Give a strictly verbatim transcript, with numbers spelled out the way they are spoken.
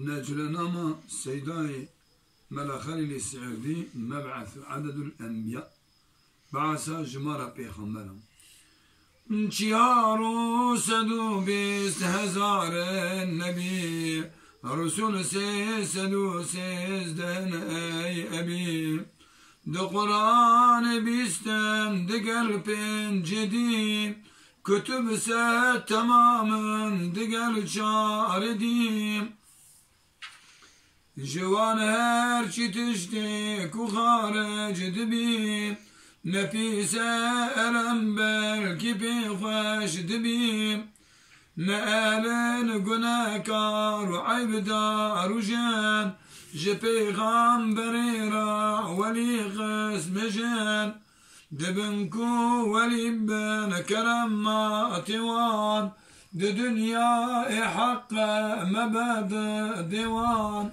Necrenama Seydayê Mela Xelîlê Siîrdî, Meb'es û Ededul Enbiya, Be'sa jimara pêxemberan. Çiyar û sed û bîst hezarên nebî, Resul sê sed û sêzdeh ey ebî. Di Quranê bîstin digel pêncê dî, kutub se temamin digel çar dî. Ji wan her çi tiştê ku xaric dibî, ne pîs e elem belkî pê xweş dibî. Ne elin gunekar û eybdar û jin, ji pêxemberê re welî qismê jin. Dibin ku welî bin kerematê wan, di dinyayê heqe mebe di dê wan.